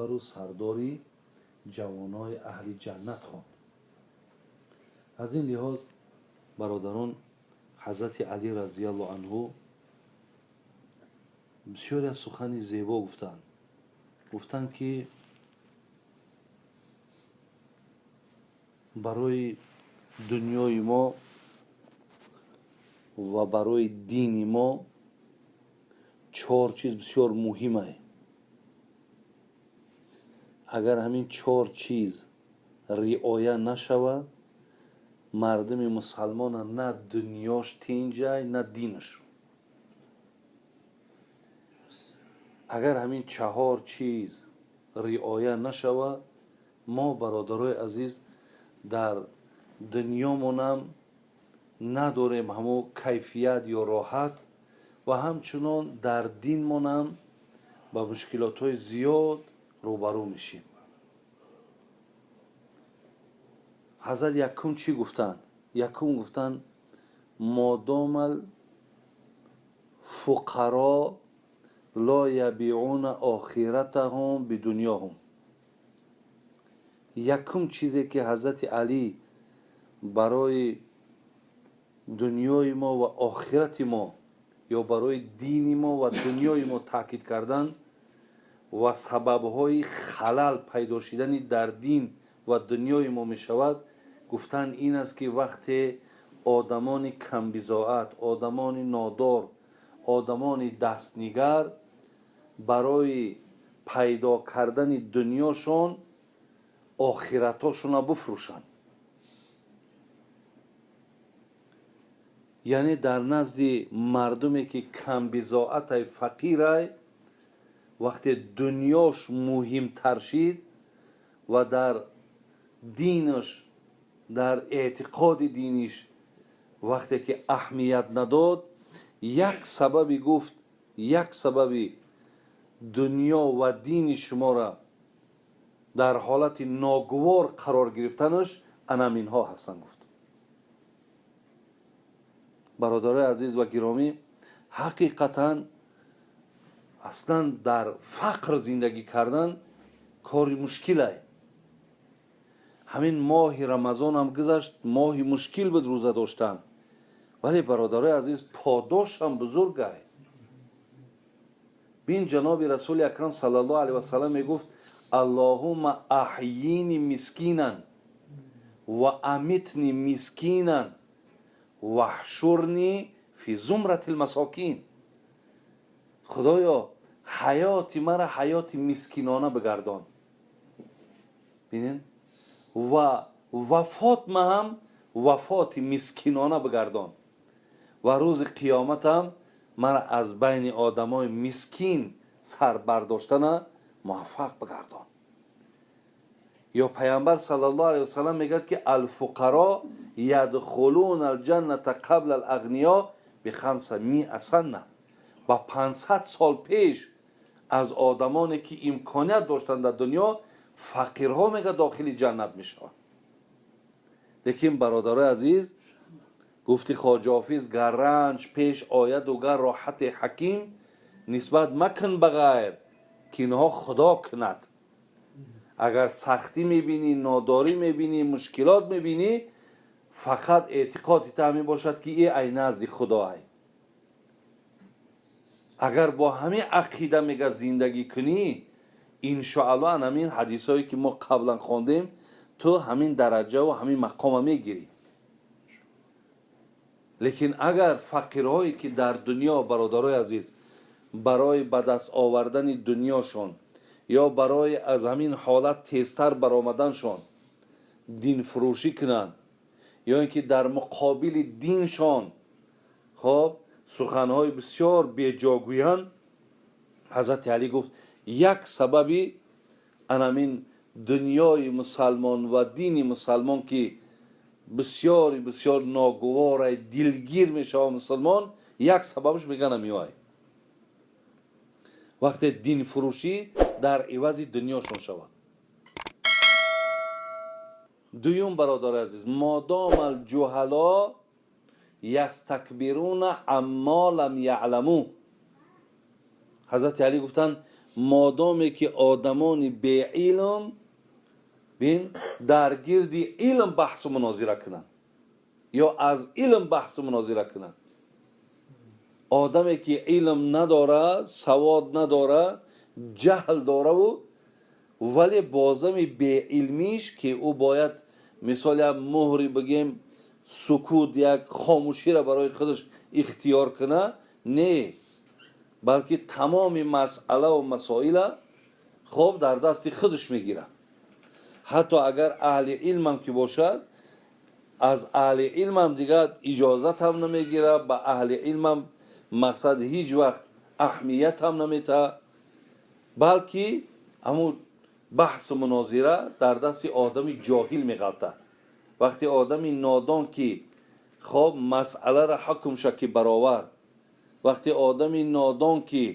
Раҳбару сардори ҷавонои аҳли ҷаннат хонд. Аз ин лиҳоз, бародарон, Ҳазрати Алӣ разияллоҳу анҳу бисёре аз сухани зебо гуфтанд. Гуфтанд, ки барои дунёи мо ва барои дини мо чор чиз бисёр муҳим аст. Агар ҳамин чор чиз риоя нашавад, мардуми мусалмона на дунёш тинҷай, на динаш. Агар ҳамин чаҳор чиз риоя нашавад, мо, бародарои азиз, дар дунёмонам надорем ҳамо кайфият ё роҳат ва ҳамчунон дар динмонам ба мушкилотҳои зиёд рӯбарӯ мешем. Ҳазрат якум чӣ гуфтанд? Якум гуфтанд: модомал фуқаро ло ябиуна охиратаҳум бидунёҳум. Якум чизе ки Ҳазрати Алӣ барои дунёи мо ва охирати мо ё барои дини мо ва дунёи мо таъкид кардан ва сабабҳои халал пайдо шидани дар дин ва дунёи мо мешавад, гуфтан ин аст, ки вақте одамони камбизоат, одамони нодор, одамони дастнигар барои пайдо кардани дунёшон охиратошонро бифурӯшанд. Яъне дар назди мардуме ки камбизоатай, фақирай, вақте дунёш муҳимтар шид ва дар динаш, дар эътиқоди диниш вақте ки аҳамият надод, як сабаби гуфт, як сабаби дунё ва дини шуморо дар ҳолати ногувор қарор гирифтанаш анаминҳо ҳастанд, гуфт. Бародарои азиз ва гиромӣ, ҳақиқатан аслан дар фақр зиндагӣ кардан кори мушкилай. Ҳамин моҳи Рамазонам гузашт, моҳи мушкил буд рӯза доштан, вале, бародарои азиз, подошам бузургай. Бин, ҷаноби Расули Акрам саллаллоҳу алайҳи васаллам мегуфт: Аллоҳумма аҳйини мискинан ва амитни мискинан ваҳшурни фи зумратил масокин. Худоё, ҳаёти мара ҳаёти мискинона бигардон. Бинен, ва вафот маҳам вафоти мискинона бигардон ва рӯзи қиёматам мара аз байни одамои мискин сар бардоштана муваффақ бигардон. Ё Пайғамбар саллаллоҳу алайҳи васаллам мегӯяд, ки алфуқаро ядхулуна алҷанната қабла алағниё бихамса миа санна. Ба 500 сол пеш аз одамоне ки имконият доштанд дар дунё, фақирҳо, мега, дохили ҷаннат мешаванд. Лекин, бародарои азиз, гуфти Хоҷа Ҳофиз: гар ранҷ пеш ояду гар роҳати ҳаким, нисбат макун ба ғайр, ки инҳо Худо кунад. Агар сахтӣ мебинӣ, нодорӣ мебинӣ, мушкилот мебинӣ, фақат эътиқоди та ҳамин бошад, ки е ай назди Худо ай. Агар бо ҳамин ақида, мега, зиндагӣ кунӣ, иншоаллоҳ ан ҳамин ҳадисҳое ки мо қаблан хондем, ту ҳамин дараҷаву ҳамин мақома мегирӣ. Лекин агар фақирҳое ки дар дунё, бародарои азиз, барои ба даст овардани дунёшон ё барои аз ҳамин ҳолат тезтар баромаданшон динфурӯшӣ кунанд ё ин ки дар муқобили диншон, хоб, суханҳои бисёр беҷогӯянд, Ҳазрати Алӣ гуфт, як сабаби анамин дунёи мусалмон ва дини мусалмон ки бисёри бисёр ногуворай, дилгир мешавад мусалмон, як сабабаш, мегӯянд, ҳамиёй вақте динфурӯшӣ дар ивази дунёшон шавад. Дуюм, бародари азиз, модом алҷуҳало ястакбируна аммо лам яъламу. Ҳазрати Алӣ гуфтанд, Модоме ки одамони беилм бин дар гирди илм баҳсу мунозира кунанд ё аз илм баҳсу мунозира кунанд. Одаме ки илм надорад, савод надорад, ҷаҳл дораву вале бозами беилмиш ки ӯ бояд мисол як муҳри бигем сукут, як хомӯширо барои худаш ихтиёр кунад, не, балки тамоми масъалаву масоила хоб дар дасти худаш мегирад. Ҳатто агар аҳли илмам ки бошад, аз аҳли илмам дигар иҷозатам намегирад, ба аҳли илмам мақсад ҳеҷ вақт аҳамиятам наметаҳад, балки ҳамун баҳсу мунозира дар дасти одами ҷоҳил меғалтад. Вақте одами нодон ки хоб масъаларо ҳукмша ки баровард, вақте одами нодон ки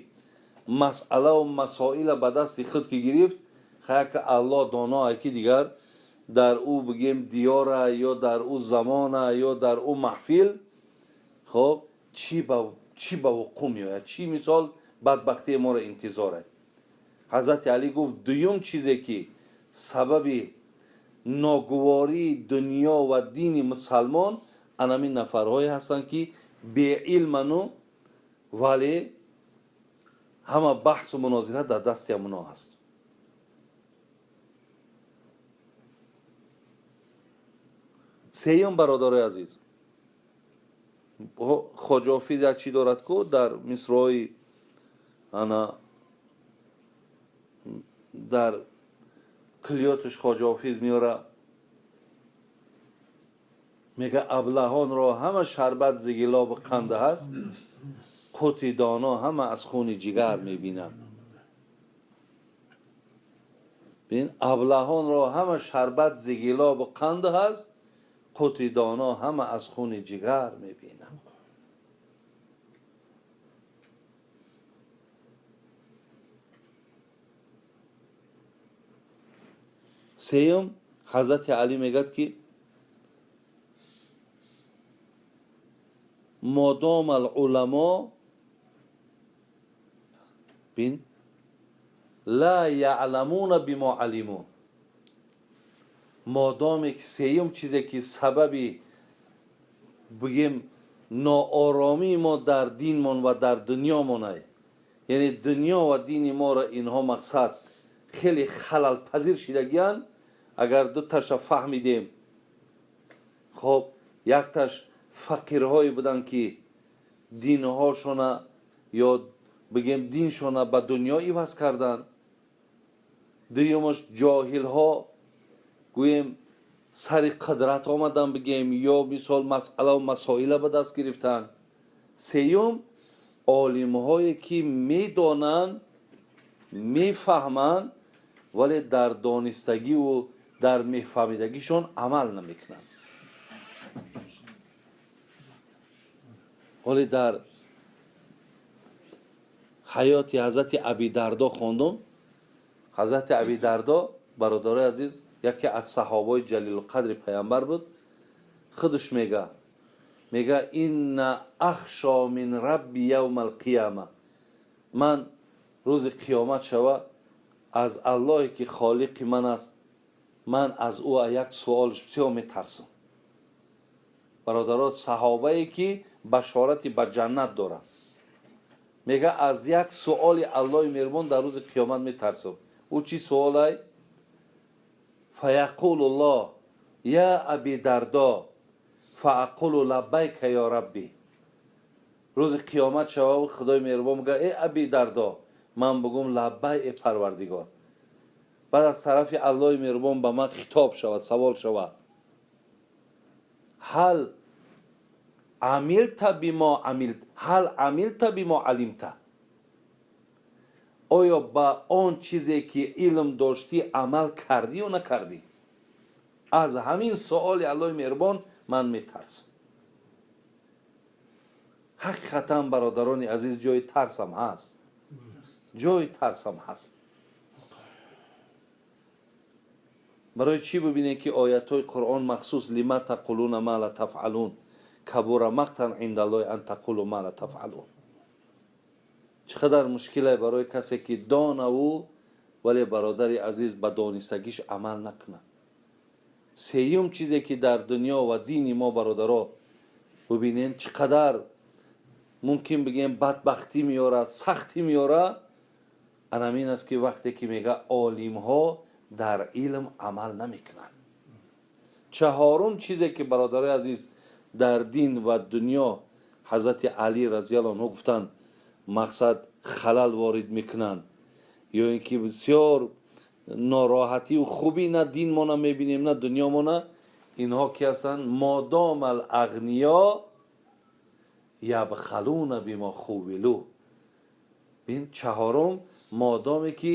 масъалаву масоила ба дасти худ ки гирифт, хаяка Аллоҳ доно ки дигар дар ӯ бигем диёра ё дар ӯ замона ё дар ӯ маҳфил хоб чӣ ба вуқӯъ меояд, чӣ мисол бадбахтии моро интизор аст. Ҳазрати Алӣ гуфт дуюм чизе ки сабаби ногувории дунё ва дини мусалмон анамин нафарҳое ҳастанд ки беилману вале ҳама баҳсу мунозира дар дасти ҳамуно ҳаст. Сеюм, бародарои азиз, Хоҷа Ҳофиз як чӣ дорад ку дар мисрои ана дар куллиёташ Хоҷа Ҳофиз меора, мега аблаҳонро ҳама шарбат зи гилобу қанд ҳаст, қути доно ҳама аз хуни ҷигар мебинам. Бин, аблаҳонро ҳама шарбат зи гилобу қанд ҳаст, қути доно ҳама аз хуни ҷигар мебинам. Сеюм, Ҳазрати Алӣ мегӯяд ки модом алуламо бин ла яъламуна бимо алимун, модоме ки сеюм чизе ки сабаби бигем нооромии мо дар динмон ва дар дунёмон ай, яъне дунё ва дини моро инҳо мақсад хеле халалпазир шидагиянд. Агар дуташа фаҳмидем, хоб якташ фақирҳое буданд ки динҳошона ё бигем диншона ба дунё иваз карданд, дуюмаш ҷоҳилҳо гӯем сари қудрат омадан бигем ё мисол масъалаву масоила ба даст гирифтанд, сеюм олимҳое ки медонанд, мефаҳманд, вале дар донистагиву дар мефаҳмидагишон амал намекунанд. Вале дар ҳаёти Ҳазрати Аби Дардо хондум. Ҳазрати Аби Дардо, бародарои азиз, яке аз саҳобаи ҷалилулқадри паямбар буд. Худаш мега инна ахшо мин рабби явма алқияма, ман рӯзи қиёмат шава аз Аллоҳе ки холиқи ман аст, ман аз ӯ як суолш бисёр метарсам. Бародаро, саҳобае ки башорати ба ҷаннат дорад, мега аз як суоли Аллоҳи меҳрубон дар рӯзи қиёмат метарсам. Ӯ чӣ суолай? Фаяқулу ллоҳ я аби дардо фаақулу лаббайка ё рабби. Рӯзи қиёмат шава Худои меҳрубон мега э аби дардо, ман бугум лаббай э парвардигор. Баъд аз тарафи Аллоҳи меҳрубон ба ман хитоб шавад, савол шавад: ҳал амилта бимо амилт, ҳал амилта бимо алимта, оё ба он чизе ки илм доштӣ амал кардӣ ё накардӣ? Аз ҳамин суоли Аллоҳи меҳрубон ман метарсам. Ҳақиқатан бародарони азиз, ҷои тарсам ҳаст, ҷои тарсам ҳаст. Барои чӣ бибинед ки оятҳои Қуръон махсус лима тақулуна ма ла тафъалун, кабура мақтан индаллоҳи ан тақулу ма ла тафъалун. Чӣ қадар мушкиле барои касе ки донаву вале, бародари азиз, ба донистагиш амал накунад. Сеюм чизе ки дар дунё ва дини мо, бародаро, бубинем, чӣ қадар мумкин бигем бадбахтӣ меёрад, сахтӣ меёрад, анамин аст ки вақте ки мега олимҳо дар илм амал намекунанд. Чаҳорум чизе ки, бародарои азиз, дар дин ва дунё ҳазрати Алӣ разияллоҳу анҳу гуфтанд, мақсад халал ворид мекунанд ё ин ки бисёр нороҳатию хубӣ на динмона мебинем, на дунёмона, инҳо ки ҳастанд? مادام الأغنياء يبخلون بما خولوا. Бин, чаҳорум, модоме ки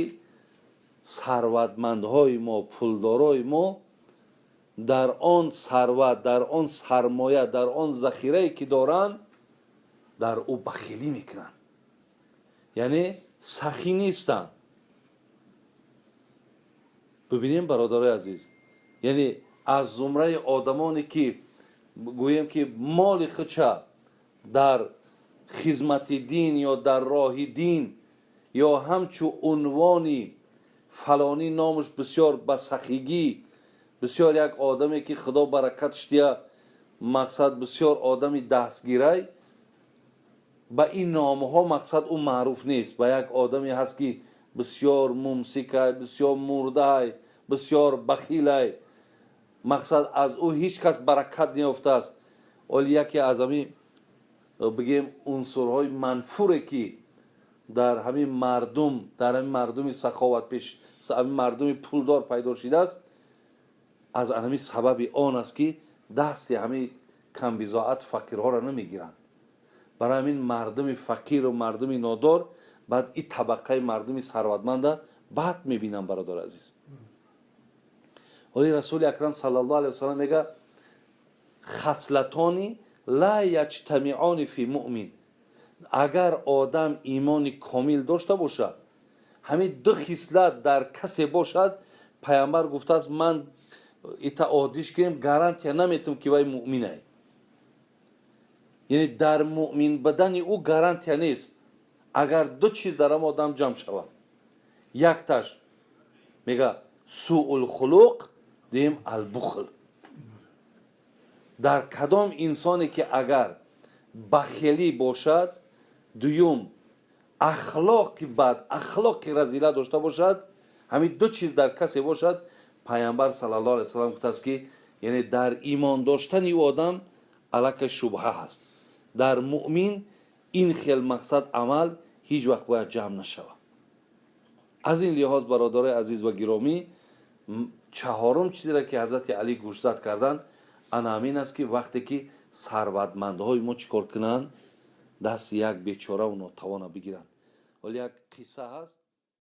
сарватмандҳои мо, пулдорои мо дар он сарват, дар он сармоя, дар он захирае ки доранд, дар ӯ бахилӣ мекунанд, яъне сахӣ нестанд. Бибинем, бародарои азиз, яъне аз зумраи одамоне ки гӯем ки моли худша дар хизмати дин ё дар роҳи дин ё ҳамчу унвони фалонӣ номаш бисёр ба сахигӣ, бисёр як одаме ки Худо баракатш дия, мақсад бисёр одами дастгирай, ба ин номҳо мақсад ӯ маъруф нест, ба як одаме ҳаст ки бисёр мумсикай, бисёр мурдай, бисёр бахилай, мақсад аз ӯ ҳеҷ кас баракат неёфтааст. Оли яке аз ҳамин бигем унсурҳои манфуре ки дар ҳамин мардум, дар ҳамин мардуми саховатпеш, ҳамин мардуми пулдор пайдо шидааст, аз ҳамин сабаби он аст ки дасти ҳамин камбизоат, фақирҳоро намегиранд. Барои ҳамин мардуми фақиру мардуми нодор баъд ин табақаи мардуми сарватманда бад мебинанд, бародари азиз. Оли Расули Акрам саллаллоҳу алайҳи васалам мега: خصلتان لا يجتمعان في مؤمن. Агар одам имони комил дошта бошад, ҳамин ду хислат дар касе бошад, Паямбар гуфтааст, ман ита одиш кунем, гарантия наметум ки вай муъминай, яъне дар муъмин будани ӯ гарантия нест, агар ду чиз дар ам одам ҷамъ шавад. Якташ мега سوء الخلق, дуюм البخل. Дар кадом инсоне ки агар бахелӣ бошад, дуюм ахлоқи бад, ахлоқи разила дошта бошад, ҳамин ду чиз дар касе бошад, Пайғамбар саллаллоҳу алайҳи васалам гуфтааст ки яъне дар имон доштани ӯ одам аллакай шубҳа ҳаст. Дар муъмин ин хел мақсад амал ҳеҷ вақт бояд ҷамъ нашавад. Аз ин лиҳоз, бародарои азиз ва гиромӣ, чаҳорум чизеро ки ҳазрати Алӣ гӯшзад карданд, ана ҳамин аст ки вақте ки сарватмандҳои мо чӣ кор кунанд? Дасти як бечораву нотавона бигиранд. Вале як қисса ҳаст.